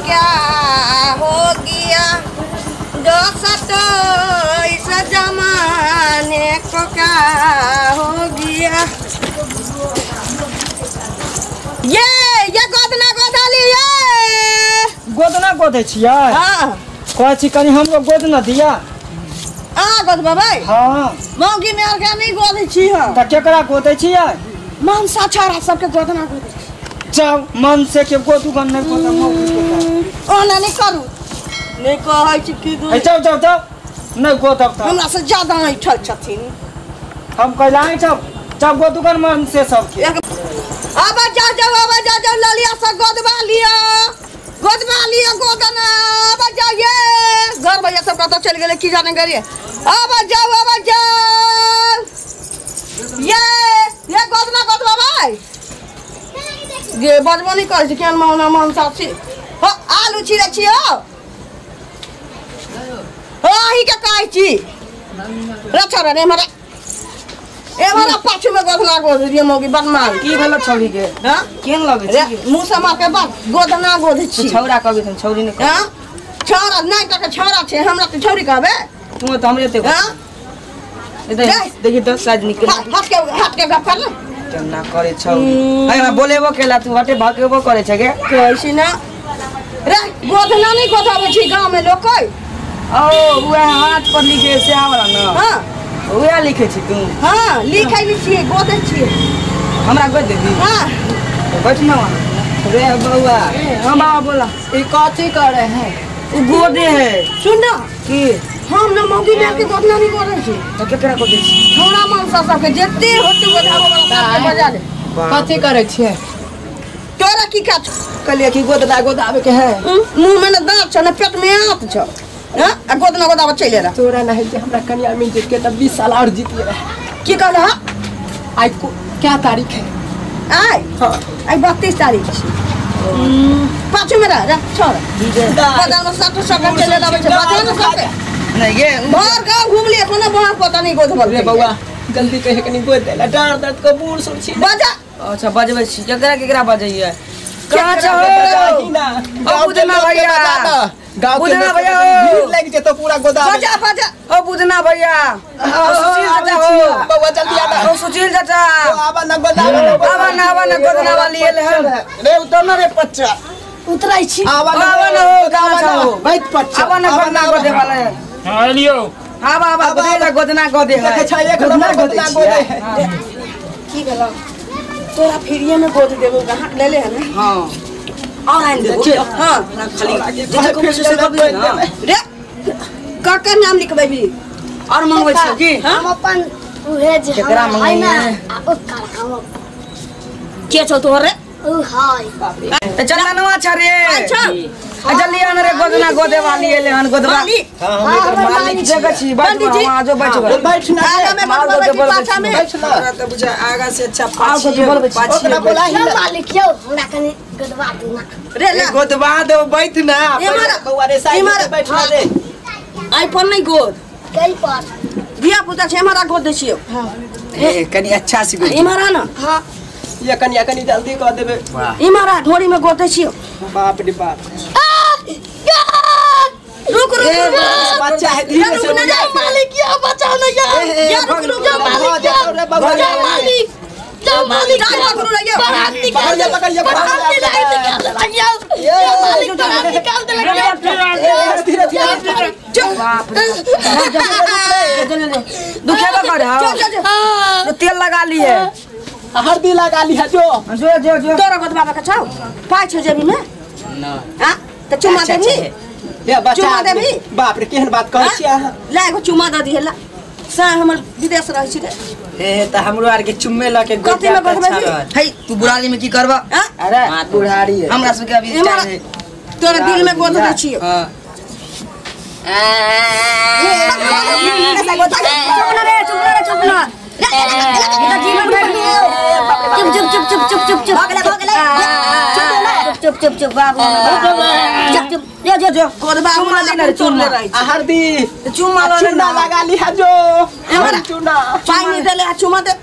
क्या हो गया, दोस्तों इस जमाने को क्या हो गया। ये गोदना गोदली ये गोदना गोदै छियै? हां कहै छी कनी हमरो गोदना दिया। आ गोदबबै? हां मौगी में आर के नहीं गोदै छी। हां त केकरा गोदै छियै? मनसा छाड़ा सबके गोदना गोदै छी। जाउ मन से के गोदू गन नहीं गोदा मौगी के। ओना नहीं करू, नहीं कहै छी की हे जाउ जाउ जाउ नहीं गोदब त हमरा से ज्यादा ऐठल छथिन। हम कहला ऐठब जब गोदू गन मन से सबके। अब जा जाओ, अब जा जाओ ललिया से गोदवा लिया, गोदवा लिया गोदना। अब जाइए घर भैया सब कतऽ चलि गेलै की जाने गेलियै। अब जाओ, अब जाओ ये गोदना गोदवा भाई ये बजबो नहीं करै छी केहन मौना मन साफ छी। हो आलू छिलै छी हो, हो अहीँके कहै छी रे छोरा रे हमरा एमरा पाछू में गोदना गोद दिए मौगी बदमाश। की भेलो छौरी के? हां केहन लगै छी? मुंह से मार के बाद गोदना गोद छी। छौरा कहबे त छौरी ने कहबे। हां छौरा नहीं त छौरा छै, हमरा त छौरी कहबे। तू त हमरे ते हां देखी 10 साइज निकल। हाथ के गप कर ले केना करे छौरी। है हमरा बोलेबो केला तू हटे भागेबो करे छै गे। कहै छी ना रे गोदना नहीं गोदाबै छी गांव में लोग कोई। ओ उहे हाथ पर लिखे से आवला ना। हां उहे लिखे छी तू? हां लिखै नै छियै गोदै छियै। हमरा गोद देबी? हां बैठ ना वहाँ रे बउआ। हां बाबा बोला ई कथी करे है? उ गोदे है। सुन ना की हम ना मौगी में के गोदना नहीं गोदै छी। त केकरा गोदै छी? छौड़ा मनसा सबके जते होते गोदाबो वाला सबके बजा ले। कथी करे छियै? तोरा की काज कहलियै कि गोदना गोदाबे के है। मुंह में न दांत छ न पेट में आंत छ। हां आ गोदना गोदाबे चलि रहा। तोरा नहीं जे हमरा कनिया मिल जेत के त 20 साल और जीतिए रहे। की कहला? आज क्या तारीख है? आइ हां आइ 32 तारीख छी। पाछू में रह छोड़ बगल में सब सब चले लाबै छै बगल में सबके नहीं गे भर गांव घूम लिए कोनो बाहर पता नहीं गोदबल रे बउआ जल्दी कहे कनी गोद देला डार दर्द को बूढ़ सुर छी। बजा। अच्छा बजबै छी केकरा केकरा बजैयै? कहां छौ ओ बुधना भैया? गांव के बुधना भैया भीड़ लग जेतो पूरा गोदाम। बजा बजा। ओ बुधना भैया, ओ सुशील चाचा हो बउआ जल्दी आना। ओ सुशील चाचा आवा ना गोदाम, आवा ना, आवा ना गोदना वाली एल हन रे उतर ना रे पच्चा उतरै छी। आवा ना आवा ना हो गांव छौ बैठ पच्चा आवा ना गोदना गोदे वाला है। हां लियो। हां बाबा गोदे गोदना गोदे है। देखे छै एक नंबर गोदना गोदे है। की भेलो तोरा फिरिये में गोद देबो गहक ले ले है ना। हां और आइन देबो। हां खाली जे को से कबे ना रे ककर नाम लिखबै भी और मंगबै छी की? हम अपन उहे जे केकरा मंगै ना आ ओकर हम के छौ तोहर रे? उ हाय त चंदनवा छ रे। अच्छा जल्दी आन रे गोदना गोदे वाली एले हन गोदवा। हां हम एकर मालिक जगह छी बैठ वहां जो बैठ बैठ ना आगा में बैठ पाछा में बैठ ना। हमरा त बुझा आगा से अच्छा पाछी पाछी ओकरा बोला ही ना मालिक यौ हमरा कनी गोदवा दू ना रे ला गोदवा दो बैठ ना बउआ रे साइड में बैठ ना रे। आई पर नहीं गोद कई पर धिया पुता छै हमरा गोद दै छियौ। हां ए कनी अच्छा से गोद इमरा ना। हां ये कनिया कनी जल्दी कह देबे। इमरा ढोरी में गोद दै छियौ। बाप रे बाप रुक रुक बच्चा है धीरे से रुक ना जाओ मालिक या बचाओ ना यार यार रुक रुक जाओ मालिक जाओ मालिक जाओ मालिक जाओ रुक ना बारात निकाल पकड़ पकड़ बारात निकाल दे जाओ मालिक बारात निकाल दे धीरे धीरे बाप रे दुखेबो करे। हां तेल लगा लिए हल्दी लगा ली है जो जो जो जो तोरा गोदबा के छौ पाइ छौ जेबी में ना। हां त चुमा देबी? ले बच्चा चुमा देबी? बाप रे केहन बात कहै छी अहाँ। ले एगो चुमा द दिहे ला सा हमर विदेश रहै छी रे। ए त हमरो आर के चुम्मे ल के कथी में गोदबै है तू बुढ़ारी में की करबा? अरे बुढ़ारी है हमरा सबके अभी टाइम है। तोरा दिल में गोद दै छियौ। हां चुप ना रे, चुप ना रे, चुप ना। चुप चुप चुप चुप चुप चुप चुप चुप चुप चुप बाबू चुप चुप जो जो जो गोदबा चुम्मा देना रे, चुम्मा हल्दी चुम्मा लो चूना लगा ली है जो हमरा चूना पानी देले आ चुमा दे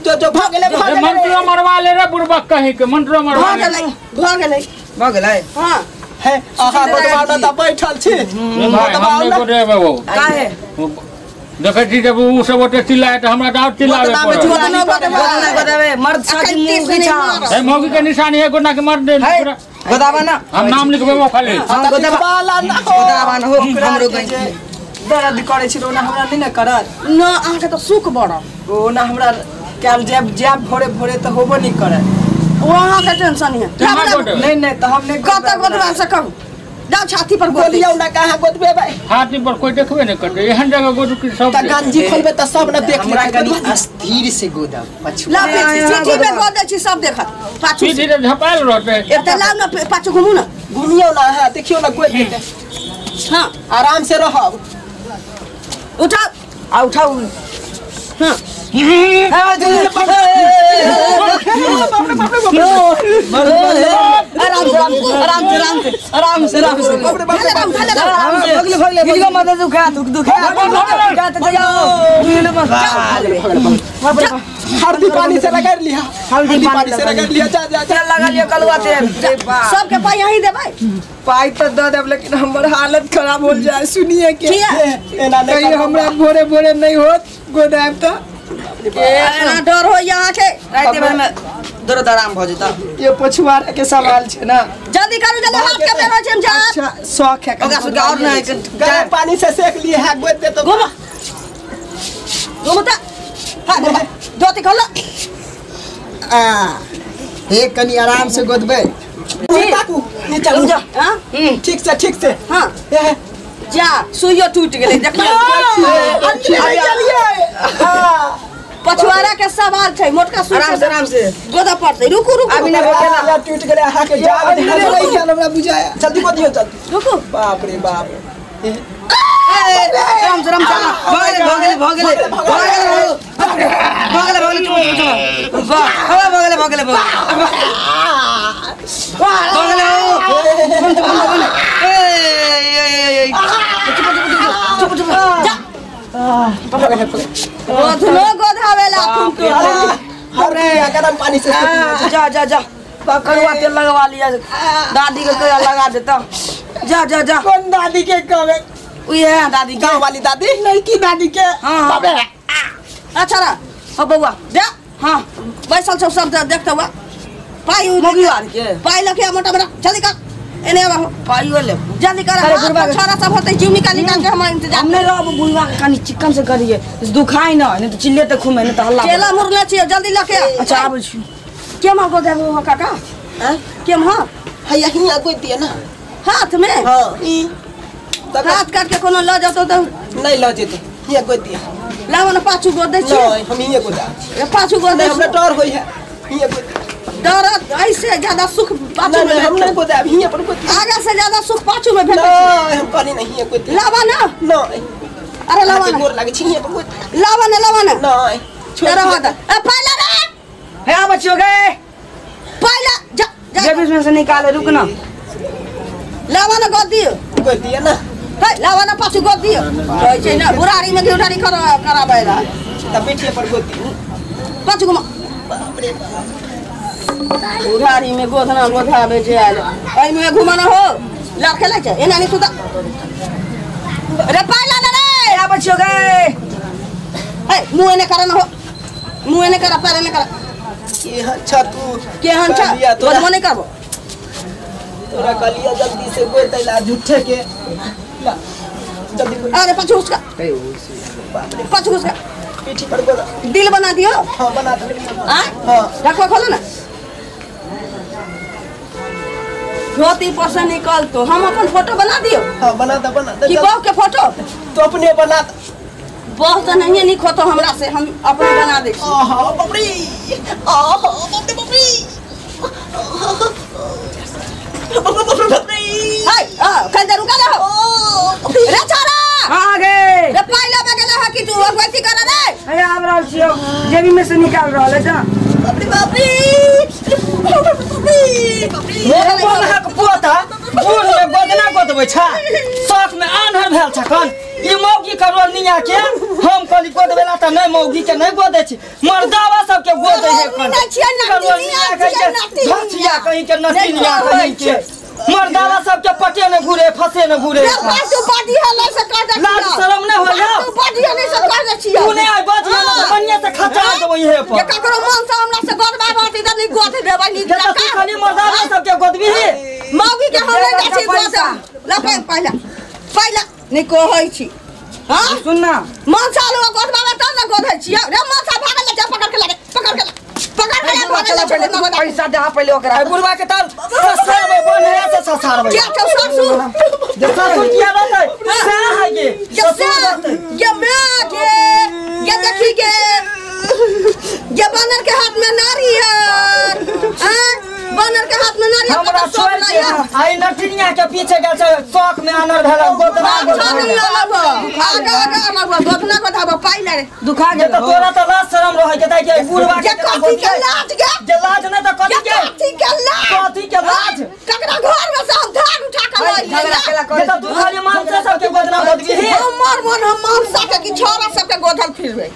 जो जो भ गेलै भ गेलै। मंटरो मरवा ले रे बुड़बक कहीं के मंटरो मरवा भ गेलै भ गेलै भ गेलै। हां है आहा गोदवा न त बैठल छी गोदवा न गोदेबै ओ काहे देखै छी जब उ सब ओते चिल्लाए त हमरा त और चिल्लावे पड़त। गोदना गोदवे मर्द साथी मुंह छा हे मौगी के निशानी है गोदना के मर्द दे गोदावा ना हम नाम लिखबे खाली। हां गोदावा ना हो गोदावा ना हो हमरो गई दर्द करे छी रोना हमरा नहीं ना करत न अहाँ के त सुख बड़ ओ ना हमरा काल जब जब भोरे भोरे त होबो नहीं करे ओ अहाँ के टेंशन है। नहीं नहीं त हम नहीं कत गोदवा से कहू जाओ छाती पर गोलियो ना कहां गोदबे भाई छाती पर कोई देखबे नहीं करते एहन जगह गोद की सब त गंजी खोलबे त सब ना देख हमरा कनी स्थिर से गोदा पाछू ला पीठी पे गोद छी सब देखत पाछू पीठी रे झपायल रहते एते लाव ना पाछू घुमू ना घुमियो ना हां देखियो ना गोद देते। हां आराम से रहब उठाओ आ उठाओ। हां आराम से आराम से आराम से आराम से आराम से आराम से भगले भगले भगले मत दुखा दुख दुखा दुखा त जाओ दुइलो मत हल्दी पानी से रगड़ लिया हल्दी पानी से रगड़ लिया जा जा तेल लगा लियो कलुआ तेल सबके पाई यहीं देबै पाई त the देब लेकिन हमर हालत खराब हो जाए सुनिए के एना नहीं हमरा भोरे भोरे नहीं होत गोदाम त एना डर हो यहाँ के रात भर में दर्द आराम भ जेता ये पछुआरा के सवाल छे ना जल्दी करू जल्दी हाथ के बेर हो छै हम जा। अच्छा शौक है ओकरा सुन के और नहीं गरम पानी से सेक लिए है गोद दे तो घुमा घुमा त हां घुमा धोती खोल आ एक कनी आराम से गोदबे काकू नीचे जा हां ठीक से ठीक से। हां जा सुइयो टूट गेलै देख चलिए। हां पछुआरा के सवाल छै मोटका सुई आराम से आराम से गोदा पड़तै रुकू रुकू अभी ना भोकेला टूट गेलै अहाँ के जा नहीं चल हमरा बुझाया जल्दी गोदियो जल्दी रुकू बाप रे बाप आराम से आराम से भगले भगले भगले भगले भगले भगले चुप चुप वाह भगले भगले भगले भगले ए ए ए चुप चुप चुप चुप जा गोधनो गोधावेला तुम तो अरे गरम पानी से जा जा जा करुआ तेल लगवा लिया दादी के कहिया लगा देता जा जा जा कौन दादी के कहबे उहे है दादी के गांव वाली दादी नहीं की दादी के हां बाबे अच्छा रा हां बउआ जा हां बैसल छौ सब देखते हुआ पाई मौगी आर के पाई लके मोटा मोटा जल्दी कर एने आबा पाइयो ले जल्दी कर छोरा सब होते जीव निकाल निकाल के हमरा इंतजार हमने रब बुलवा के कनी चिकन से करिए दुखाई ना नहीं तो चिल्ले त खूमे नहीं तो हल्ला केला मुरले छियै जल्दी लके अच्छा आबै छी के मां को देबो हो काका हां के मां है यहीं आ गोद दिया ना हाथ में हां ई हाथ काट के कोनो ल जतो त नहीं ल जेतो हिया गोद दिया लाव न पाछू गोद दै छी नहीं हम हिया गोद पाछू गोद दै हमरा डर होई है हिया गोद डर ऐसे ज्यादा सुख पाछू में हम नहीं गोद अब हिया पर गोद आगे से ज्यादा सुख पाछू में भेटै नहीं हम कहनी नहीं हिया गोद लावा ना नहीं अरे लावा ना गोर लागे छी हिया पर गोद लावा ना लावा ना नहीं छोड़ रहा ए पाइला रे हे आ बच्चो गए पाइला जा जेब में से निकाले रुक ना लावा ना गोद दियो गोद दिया ना हे लावा ना पाछू गोद दियो कहै छै ना बुरारी में घिउठारी कर कराबै ला त बैठिए पर गोद दियो पाछू घुमा बाप रे बाप बुढ़ारी में गोधना गोधाबे जे आयल एहिमे घुमाना हो लड़ खेलै छै एना नहीं सुता रे पाइला ना रे आ बच्चो गए हे मुँह एने कर ना हो मुँह एने कर पैर एने कर केहन छ तू केहन छ गोधबो नहीं करबो तोरा कहलिया जल्दी से गोद दैला झूठे के ला जल्दी अरे पाछू उसका पाछू उसका पीठी पर गोद दिल बना दियो हां बना दे हां हां ढकवा खोलो ना धोती पर से निकल तो हम अपन फोटो बना दियो हां बना दे बना दे कि बहू के फोटो तो अपने बना दे बहू तो नहीं निक होतो हमरा से हम अपने बना दे आहा बाप रे आहा बाप रे बाप रे बाप रे हाय आ कल रुका रहो रे छोरा हां गे रे पाइला में गेला ह कि तू अगवती कर रे हे आब रहल छियो जेबी में से निकाल रहल है जा बाप रे बाप रे मोर हक पोता बूढ़ में गोदना गोदबै छ शौक में आन्हर भेल छ कन ई मौगी करल निया के हम कहली गोदबेला त नहीं मौगी के नहीं गोदै छी मर्दावा सबके गोदै है कन धसिया कहीं के नतिनिया कहीं के मर्दावा सब के पटे न घुरे फसे न घुरे रे तू बाजी हले से कह दे लाज शरम न होय तू बाजी हले से कह दे छियो तू नै आइ बाजी हले बढ़िया से खचा देबो इहे पर जे ककरो मन से हमरा से गोदबा बाटी त नहीं गोद देबै नी जे तू खाली मर्दावा सब के गोदबी मौगी के हम नै जाइ छी गोद ल पहिला पहिला नै कहै छी हां सुन ना मन से लोग गोदबा त न गोदै छियो रे मन से भागल जा पकड़ के लागे पकड़ के पकड़ के चला पहले पैसा दे पहले ओकरा बुढ़वा के तार ससारबै बन्हे से ससारबै के छौ ससुर जे ससुर किया रहतै से है गे ससुर ये मैं के ये देखी के ये बानर के हाथ में नारियल हैं बानर के हाथ में नारियल हमरा छोड़ के आई नटिनिया के पीछे गेल छै शौक में आनर भेल गोदना आगा आगा हमरा गोदना गोदाबा पाइ ले दुखा गेल त तोरा त लाज शरम रहै के ताई के बुढ़वा के कथी के लाज गे जे लाज नै त कथी के कथी के लाज कथी के लाज ककरा घर में से हम धान उठा के लइ जे त तू खाली मानसा सब के गोदना गोदबी हमर मन हम मानसा के कि छोरा सब के गोदल फिरबै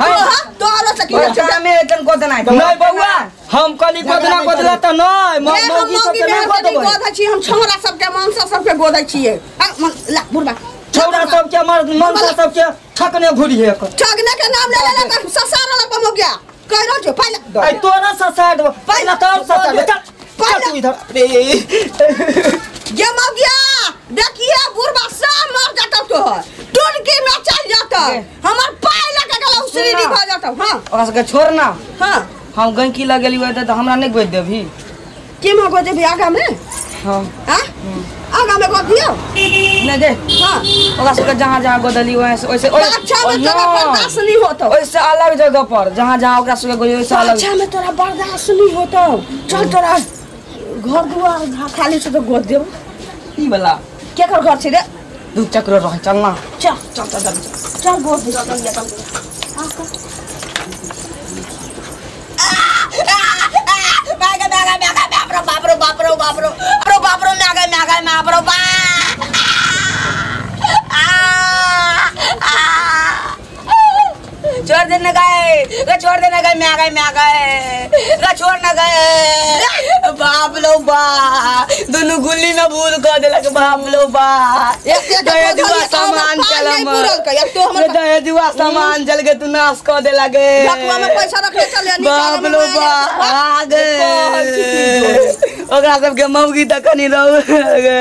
हां तोहरा से की बच्चा में एकदम गोदना है नहीं बउआ हम कली गोदना गोदला त नै मौगी सब के नै गोदबै गोदै छी हम छोरा सब के मानसा सब के गोदै छियै ला बुढ़बा छोरा सब के मनसा सब के ठकने घुरिहे ठगने के नाम ले ले त ससार लग हो गया कह रहल छौ पहिला आई तोरा ससार देबो पहिला तोर ससार चल चल तू इधर रे ये मौगिया देखिए बुढ़बा सब मर जातौ तोहर टुनकी में चल जातौ हमर पाय लगा गेलौ श्री भ जातौ हां ओकरा सबके छोड़ ना हां हम गंकी लगेली ओए त हमरा नै गोद देबही के में गोद देबही आगा में हां हां आगा में गोद दियो नै दे हां ओकरा सबके जहां जहां गोदली ओए ओइसे अच्छा में तोरा बर्दाश्त नहीं होतौ ओइसे अलग जगह पर जहां जहां ओकरा सबके गोदी ओइसे अलग अच्छा में तोरा बर्दाश्त नहीं होतौ चल तोरा घर दुआर खाली छै त गोद देबौ ई वाला केकर घर छै रे दू चक्र रह चलना चल चल चल चल गोद दे चल चल मागा मागा मागा बापरो बापरो बापरो बापरो बापरो बापरो मागा मागा बापरो बा आ आ छोड़ देने गए ग छोड़ देने गए मागा मागा ग छोड़ ना गए बाप लो बा दोनों गुल्ली में भूल कर देलक बाप लो बा दहेजुआ सामान चलम दहेजुआ सामान चल के तू नाश कर देलक गे बटुआ में पैसा रखले चले बाप लो बा आ गे ओकरा सबके मौगी त कनी रहू गे।